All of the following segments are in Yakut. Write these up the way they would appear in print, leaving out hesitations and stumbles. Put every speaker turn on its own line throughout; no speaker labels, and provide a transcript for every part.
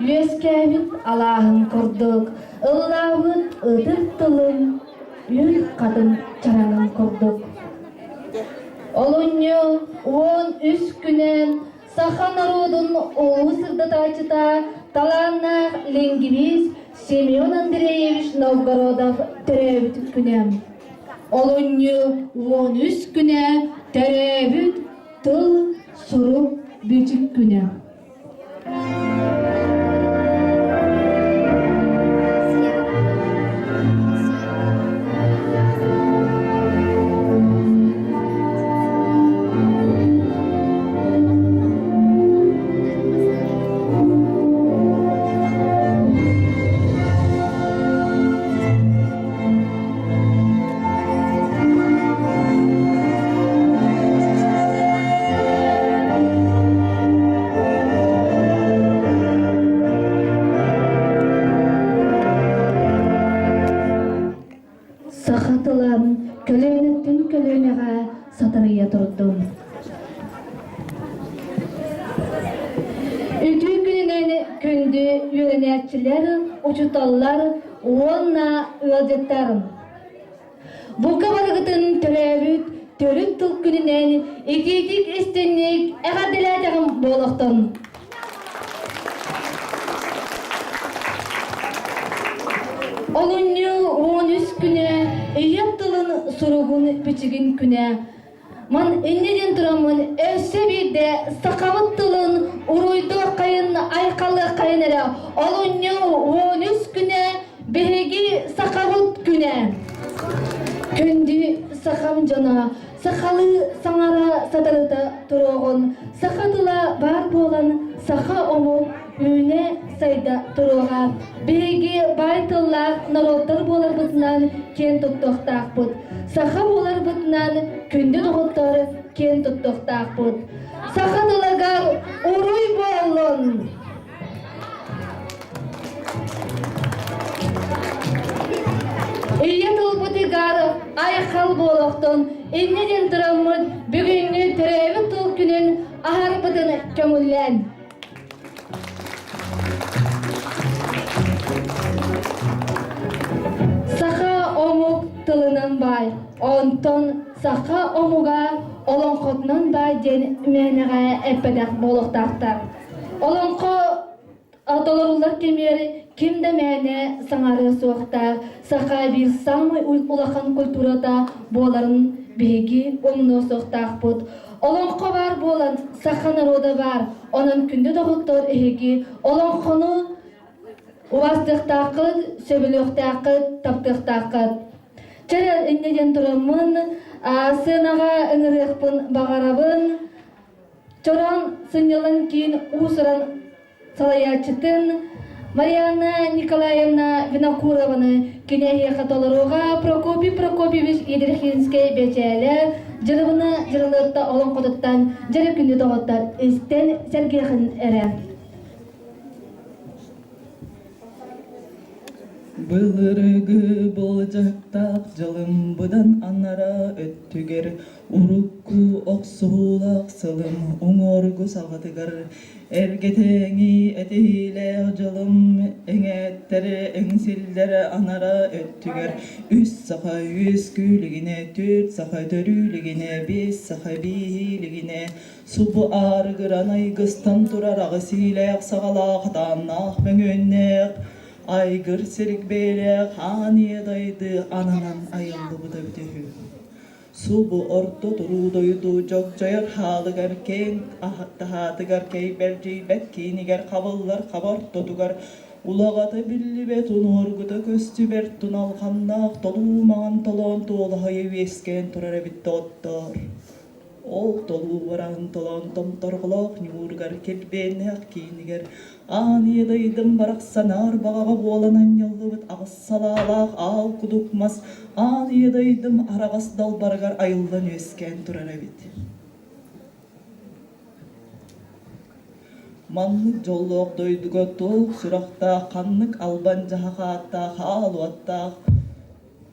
үөскээбит алааһын курдук, ыллаабыт ытык тылым үр хатын чараҥын курдук. Олунньу 13 күнэ саха норуотун улуу сырдатааччыта, талааннаах лингвист Семен Андреевич Новгородов төрөөбүт күнэ. Олунньу 13 күнэ төрөөбүт тыл, сурук, бичик күнэ. Саха тыла көлүөнэттэн көлүөнэҕэ сатарыйа турдун. Үтүө күнүнэн күндү үөрэнээччилэр, учууталлар уонна ыалдьыттар! Бука барыгытын төрөөбүт төрүт тыл күнүнэн итиитик истинник эҕэрдэлээтэҕим буолуохтун! Олунньу 13 күнэ ийэм тылын суругун бичигин күнэ Ман инньэ диэн тураммын өссө биирдэ сахабыт тылын уруйдуоххайын, айхаллыаххайын эрэ олунньу 13 күнэ биһиги сахабыт күнэ. Күндү сахам дьоно, сахалыы саҥара сатарыта туруоҕун, саха тыла баар буолан саха омук үүнэ-сайда туруоҕа. Биһиги баай тыллаах норуоттар буоларбытынан киэн туттуохтаахпыт. Саха буоларбытынан күндү доҕоттор киэн туттуохтаахпыт. Саха тылыгар уруй буоллун! Ийэ тылбытыгар айхал буолуохтун, инньэ диэн тураммыт бүгүҥҥү төрөөбүт тыл күнүн аһарбытын көҥүллээн. Саха омук тылынан баай, онтон саха омуга олоҥхотунан баай диэн мээнэҕэ эппэтэх буолуохтаахтар. Олоҥхо толоруллар кэмигэр ким да мээнэ саҥарыа суохтаах, саха биир саамай улахан культурата буоларын биһиги умнуо суохтаахпыт. Олоҥхо баар буолан, саха народа баар. Онон күндү доҕоттор эһиги олоҥхону убаастыахтааххыт, сөбүлүөхтээххит, таптыахтааххыт. Чэ, инньэ диэн тураммын, сценаҕа ыҥырыахпын баҕарабын. Чороон сынньалаҥ киин уус-уран салайааччытын Марианна Николаевна Винокурованы кини эһиэхэ толоруоҕа Прокопий Прокопьевич Едрихинскэй бэчээлэ дьырыбына дьырылыатта олоҥхотуттан дьэрэ күндү доҕоттор истэн сэргиэхин эрэ.
Былыргы былдьаһыктаах дьылым быдан анараа өттүгэр урукку охсуһуулаах сылым уҥуоргу саҕатыгар эргэтээҥи этиһиилээх дьылым эҥээттэрэ эҥсиллэрэ анараа өттүгэр үс саха үөскүүлүгүнэ, түөрт саха төрүүлүгүнэ, биэс саха бииһиилигинэ субу аарыгыран айгыстан турар аҕыс иилээх саҕалаах атааннаах мөҥүөннээх айгыр сирик бэйэлээх аан ийэ дайды ананан айыллыбыта эбитэ үһү. Субу орто туруу дойду дьогдьойор хаалыгар киэҥ таһаатыгар кэйбэлдьийбэт киинигэр хабыллар хаба ортотугар улаҕата биллибэт унуоргута көстүбэт туналҕаннаах толуу маҥан толоон туолаһайа үөскээн турар эбит доҕоттоор. Ол толуу бараан толоон томторҕолоох ньууругар килбиэннээх киинигэр аан ийэ дойдум барахсанаар баҕаҕа буолан анньыллыбыт аҕыс салаалаах аал кудук мас аан ийэ дойдум араҕас далбарыгар айыллан үөскээн турар эбит. Маннык дьоллоох дойдуга туох сурахтаах, ханнык албан дьаһах ааттаах аал уоттаах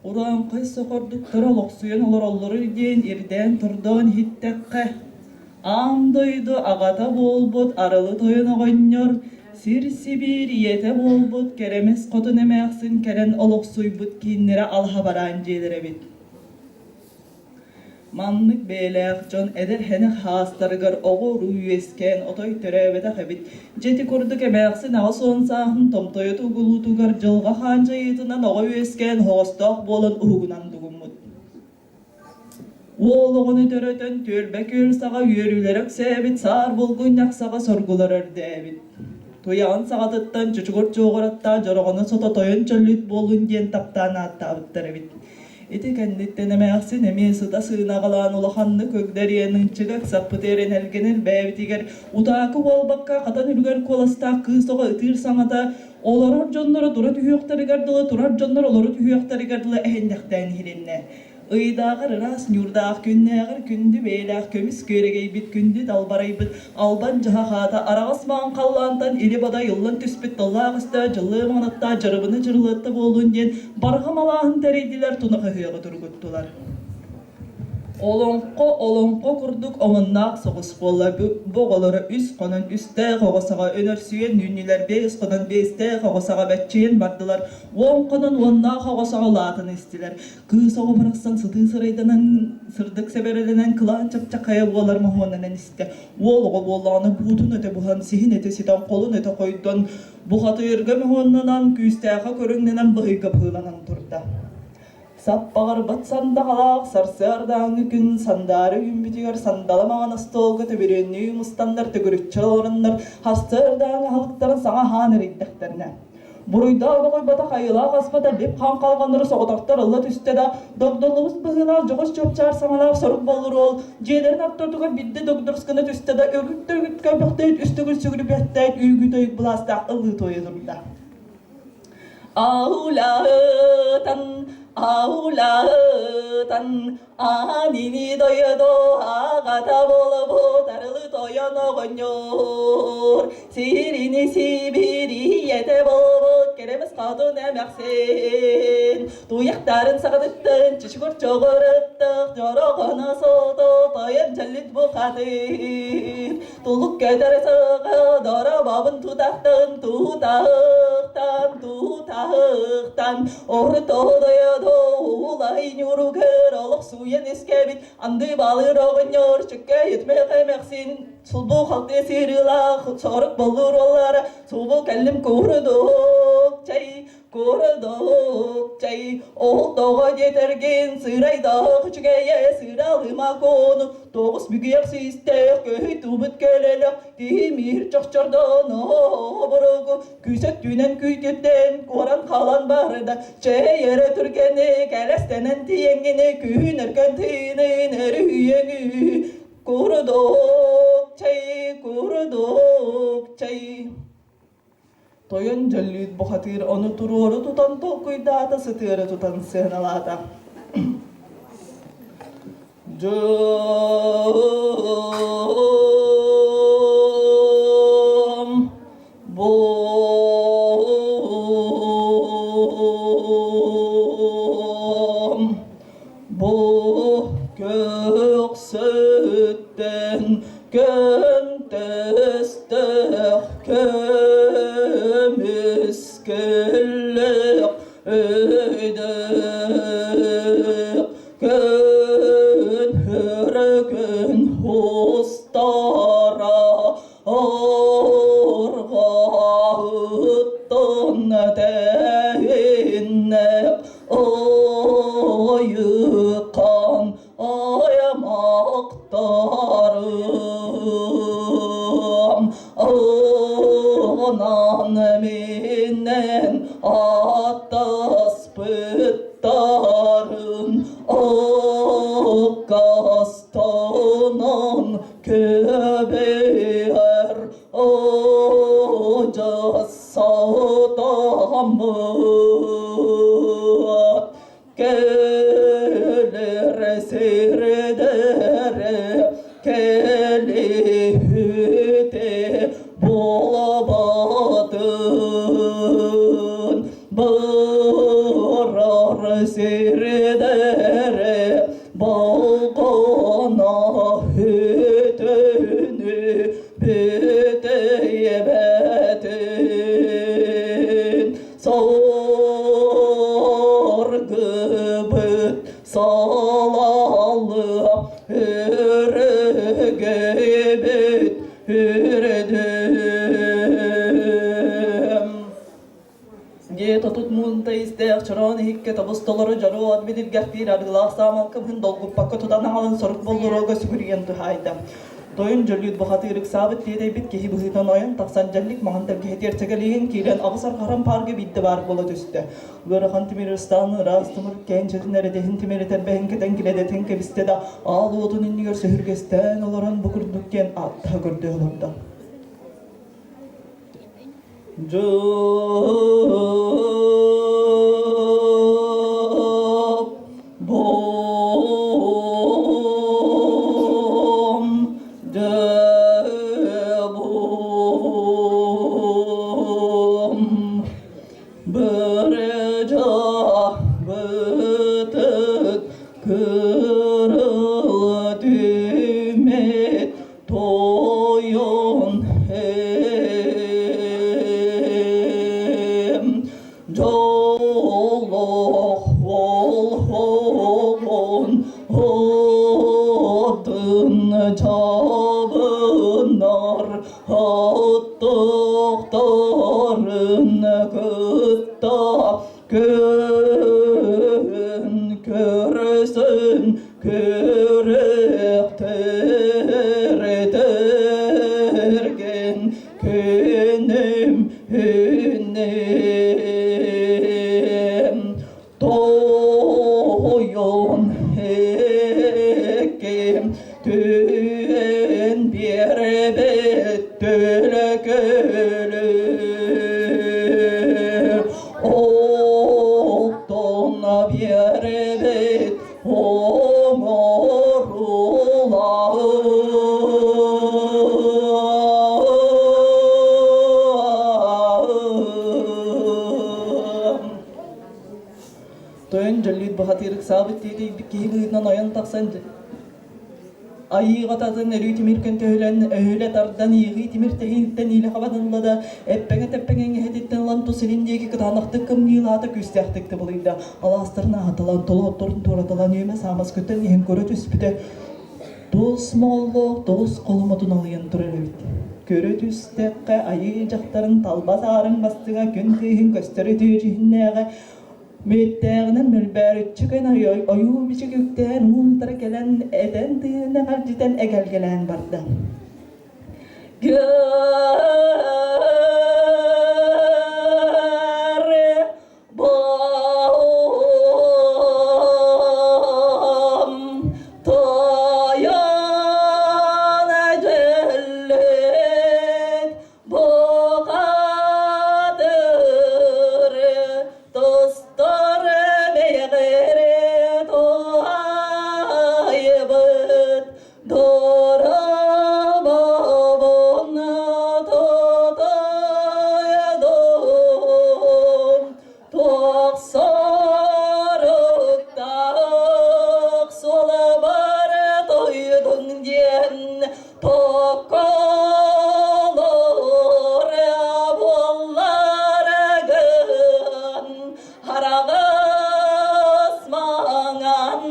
Урааҥхай сохордуктара олохсуйан олороллоруй диэн ирдээн-тордоон иһиттэххэ, аан дойду аҕата буолбут Арылы Тойон оҕонньор Сир Сибиир ийэтэ буолбут Кэрэмэс хотун эмээхсин кэлэн олохсуйбут кииннэрэ алаһа бараан дьиэлэрэ эбит. Маннык бэйэлээх дьон эдэр һэнэх хаастарыгар оҕо-уруу үөскээн отой төрөөбөтөх эбит. Дьэ ити курдук эмээхсин 80 сааһын томтойо тугулуутугар дьылҕа хаан дьайыытынан оҕо үөскээн оһоҕостоох буолан уһугунан дугуммут. Уол оҕону төрөтөн түөлбэ күөл саҕа үөрүүлэрэ үксээбит, саар булгунньах саҕа соргулара үрдээбит. Туйаҕын саҕатыттан чучугур чуоҕураттаах дьороҕону сото тойон чөллүүт буоллун диэн таптаан ааттаабыттар эбит. Ити кэнниттэн эмээхсин эмиэ сыта сыынаҕалаан улаханнык өгдөрүйэн ынчыга ыксаппыт эрэнэлгэн элбээбитигэр утаакы буолбакка хатан үлүгэр куоластаах кыыс оҕо ытыыр саҥата олорор дьонноро тура түһүөхтэригэр дылы турар дьоннор олоро түһүөхтэригэр дылы эһиннэхтээн иһилиннэ. Ыйдааҕар ыраас ньуурдаах күннээҕэр күндү бэйэлээх көмүс күөрэгэйбит күндү далбарайбыт албан дьаһах аата араҕас маҥан халлаантан или-бадай ыллан түспүт тыллаах өстөөх дьыллыы маҥанаттаах дьарыбыны дьырылыатта буоллун диэн барҕа малааһын тэрийдилэр тунах ыһыаҕы тургуттулар. Олоҥхо олоҥхо курдук омуннаах соҕус буолла. Бу оҕолоро үс хонон үстээх оҕо саҕа өнөрсүйэн үүннүлэр, биэс хонон биэстээх оҕо саҕа бэччийэн бардылар, уон хонон уоннаах оҕо саҕа улаатан истилэр. Кыыс оҕо барахсан сытыы сырайданан, сырдык сэбэрэлэнэн кылаан чапчахайа буолар моһуоннанан истэ. Уол оҕо буоллаҕына буутун өтө буһан, сиһин өтө ситэн, холун өтө хойдон, бухатыырга моһуоннанан, күүстээххэ көрүҥнэнэн быһыйга быһыыланан турда. Саппаҕырбыт сандаҕалаах сарсыардааҥҥы күн сандаары үүммүтүгэр сандала маҥан остуолга төбүрүөннүү мустаннар төгүрүччү олороннор сарсыардааҥҥы аһылыктарын саҥа аһаан эрийдэхтэринэ Буруйдаах оҕойботох айылаах аспата лип хаан халҕаннары соҕотохтор ылла түстэ да, догдоллубут быһыылаах дьоҕус чуопчаар саҥалаах сорук боллур уол дьиэлэрин ортотугар биирдэ догдорус гына түстэ да, өрүт-өрүт көбөхтөөт үс төгүл сүгүрүбэттээт үүгү-тойук былаастаах ыллыы туойа турда. Аулаатан, аулаатан, Аанини дойду аҕата буолбут арылы тойон оҕонньор, сирини сибиирийэтэ буолбут кэрэмэс хотун эмээхсин, туйахтарын саҕатыттан чычыгыр чоҕуруттах дьороҕоно сото тойон дьэллит бухатыыр, тулук көтөр сыҕа доробобун тутахтан тутахтан тутахтан Орто дойду улай ньуругар олохсуйан искэбит анды балыр оҕонньор чүккэ үтмэх эмэхсин сулбу халты сырыылаах сорук боллур оллара субу кэллим курдук чай курдук чай ол тоҕо диэтэргин сырайдаах үчүгэйэ сыралыма кону тоҕус бүгүйэх систээх көһүй тубут көлөлөх тимир чохчордон обуругу Күүс өттүнэн күүтүттэн куоран хаалан барда, чэй эрэ түргэни кэлэстэнэн тиийэҥҥини күһүн өркөн тыынын өрүһүйэҥүү курдук чэй курдук чэй Тойон Дьөллүүт бухатыыр ону туруору тутан толкуйдаата, сытыары тутан сыаналаата. Дьом Бом бу көхсүттэн көнтөстөөх көмүскэллээх өйдөөх күн күн устара Орҕоһуттан тэһиннэ ойукан аймактарым онон минен аттаспыттарын Аккастанан көбүөр одьассатаммыт кэлэр сирдэрэ кэлиһүтэ буолбатын барар сирдэрэ Балкона хүтүнү бүтэйбэтин. Алалыы өрөгөйбүт үрдүм. Диэт отут муунта истээх чороон иһиккэ тобус толору дьоруо от билиргэхтиир арыылаах саамалкабыһын долгуппакка тутан аҕалан сорук боллуруога сүгүрүйэн туһаайда. Тойон дьөллүүт бухатыыр ыксаабыт тиэтэйбит киһи быһыытынан ойон тахсан дьэллик маҥан тэлгэһэтигэр сэгэлиһин киирэн аҕыс арҕаран паарга биирдэ баар буола түстэ. Ыарахан тимир ыстаан ыраас тымыр кээнчэтин эрэдэһин тимири тэрбэһин кэтэн килэдэтин кэбистэ да аал уотун иннигэр сөһүргэстээн олорон бу курдук диэн ааттаһа көрдүү олордо. Дьоп бом дебом бырдьа бытык кырыл түмэт Тойон эм, дьоллоох олоҕун отун чабынар оттуктарын кытта күн көрсүн Күрэхтэрдэрген күнүм үнүм Тойон экким түөн биэрбит төлөкөлү Оттон биэрбит Тойон дьөллүүт бухатыыр ыксаабыт тиэтэйбит киһи быһыытынан ойон тахсан Айыыга татын өрүү тимир көнтөһүлэн, өһүлэ тардан, иэҕии тимир тэһииниттэн иилэ хабан ылла да, эппэҥэ-тэппэҥэ иҥэһэтиттэн ылан тус илин диэки кытаанахтык кымньыылаата, күүстээхтик тыбылыйда. Алаастарын аһаталаан, толо отторун туораталаан үөмэ саамас көтөн иһэн көрө түспүтэ, туос моҕоллоох тоҕус холомотун алыйан турар эбит. Көрө түстэххэ, айыы дьахтарын талба саарын бастыҥа күн кыыһын көстөр үтүө дьүһүннээҕэ Мүөттээҕинэн мөлбөөрүччү көн ойуу-бичик үктээн уунтара кэлэн этэн тыына хардьытан эгэлгэлээн барда. Бом тойон дьэллик Бухатыр тустар бэйэҕэрэ туһаайбыт Дорабабын тутайдым туох соруктаах суолабар тойдуҥ диэн Токолор буолларгын хараҕас маҥан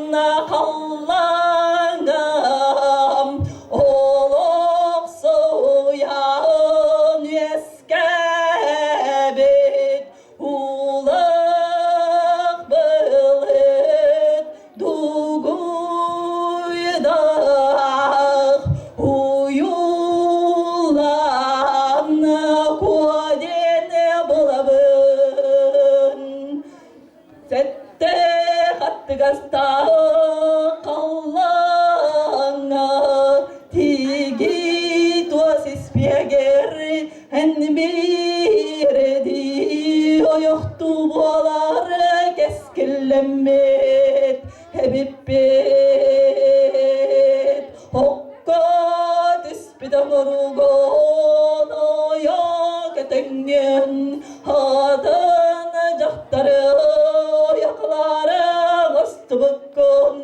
халлааҥҥам олох суйаҕын үөскээбит Улах былыт дугуйдаах уйулаан куоден булабын. Сэттэ хаттыгастаах халлааҥҥа тиги туос испиэгэр Эн биирдии ойохтуу буолар кэскиллэммит эбиппит. Окко түспүт оҥоругун ойо көтөҥҥүн атын дьахтары ойохлары оҥостубуккун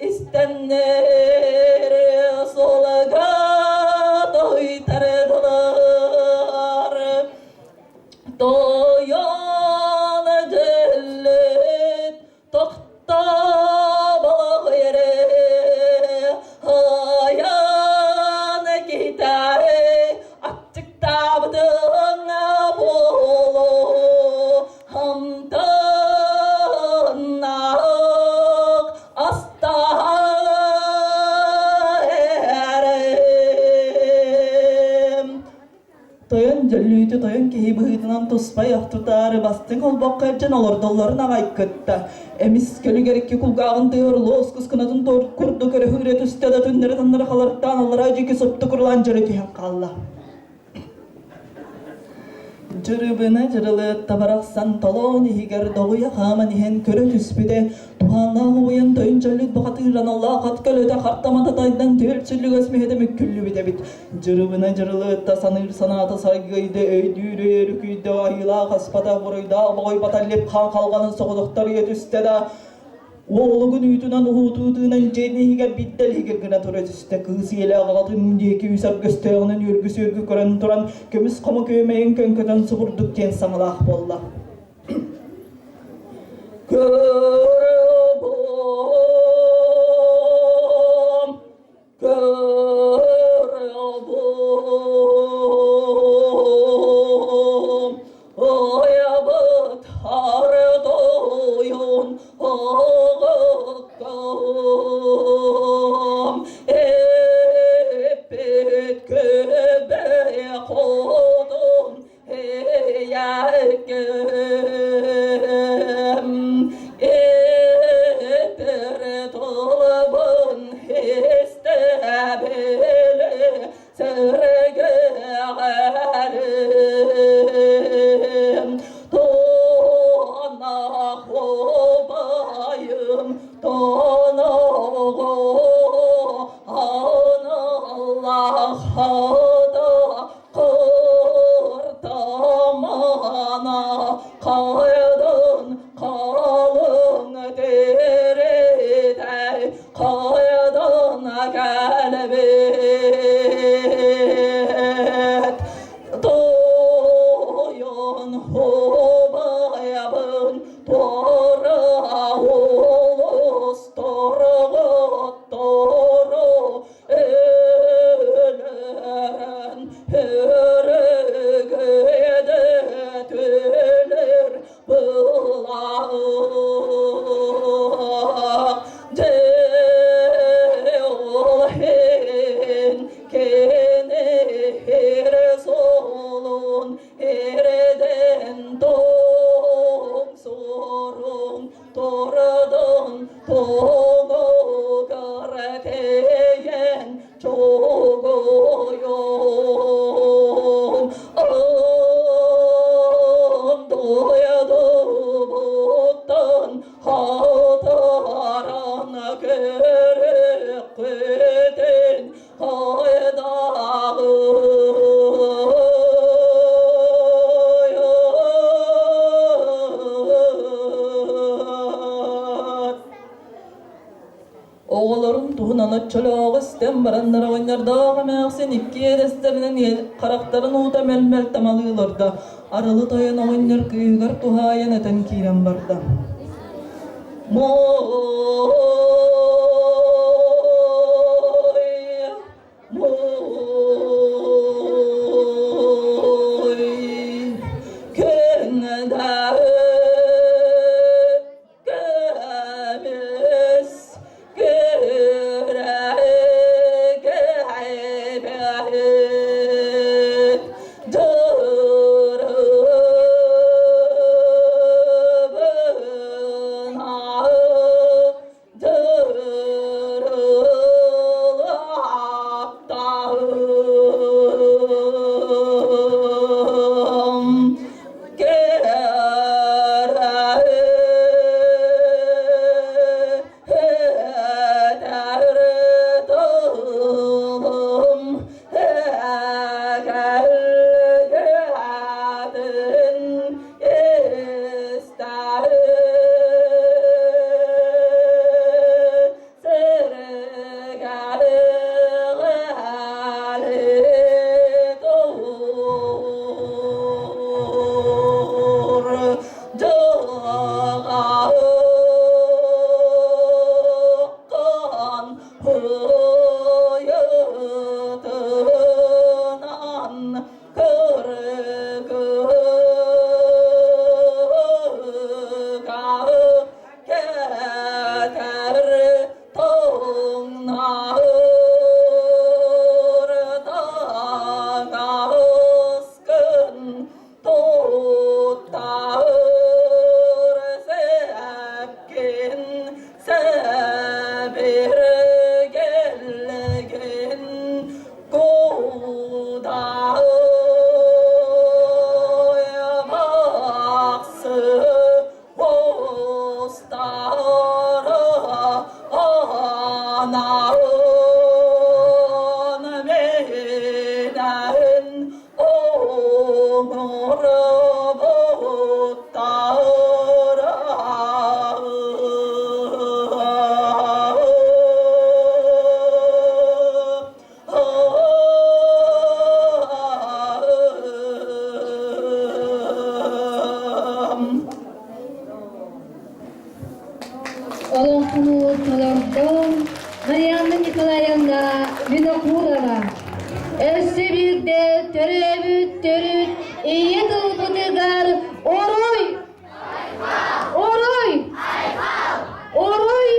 истэннэр суолга тойтардылар. Тойон дьэллит тохтоболоҕуйа. Дьөллүүтү тойон киһи быһыытынан туспа айах тутаары бастыҥ олбоххо илдьэн олордоллорун аҕай кытта эмис көлүгэр икки кулгааҕын тыаһыр лоскус кынатын курдук өрөһүүрэ түстэ да түннэри-таннары халарыктаан аллараа дьиэки супту курулаан дьөрө түһэн хаалла. Дьырыбына дьырылыатта барахсан толоон иһигэр доҕуйа хааман иһэн көрө түспүтэ, туһааннаах убайын тойон дьөллүт бухатыыр аналлаах ат көлөтө хартамата тайдан түөрт сүллүгэс мүһэтэ мүккүллүбүт эбит. Дьырыбына дьырылыатта саныыр санаата сайгыйда, өйдүүр өрүкүйдэ, айыылаах аспата, буруйдаах боҕойбата лип хаан халҕанын соҕотохтор ийэ түстэ да, Уолугун үүтүнэн уһуутуутунан дьиэтин иһигэр биирдэ илиһигэр гына тура түстэ. Кыыс ийэлээх аҕатын диэки үс өргөстөөҕүнэн үөргү-сүөргү көрөн туран, көмүс хомо күөмэйин көҥкөтөн субурдук диэн саҥалаах буолла. Көрөбүн, көрөбүн, Ойабыт ардойун оҕуккам, эппит көбөй хотун эйэккэм, этэр тылбын истэбили сэргэҕэрим, тонах убайым тоноҕо аналлах хата кыртамана кайдан қалың теретэй кайдан кэлбит тойон убайбын туора олус торҕоттору өлөрөн өрүгүйдэ түлүр былаах дьэ ол иһин кини суолун эрдэн тоҥсорун Тородон тоҕугар тэйэн чогойом Андойдубуттан хатаран көрүккүтүн хайдаҕый Оҕолорун туһунан оччолооҕу истэн бараннар оҕонньордоох эмээхсин икки иэдэстэринэн харахтарын уута мэл-мэл тамалыы олордо. Арылы тойон оҕонньор кыыһыгар туһаайан этэн киирэн барда. Моой, моой, күндэ көмүс күрэгэй дырыбына.
Олоҥхону толордо Марианна Николаевна Винокурова. Өссө биирдэ төрөөбүт төрүт ийэ тылбытыгар Уруй! Уруй! Уруй!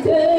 Yeah.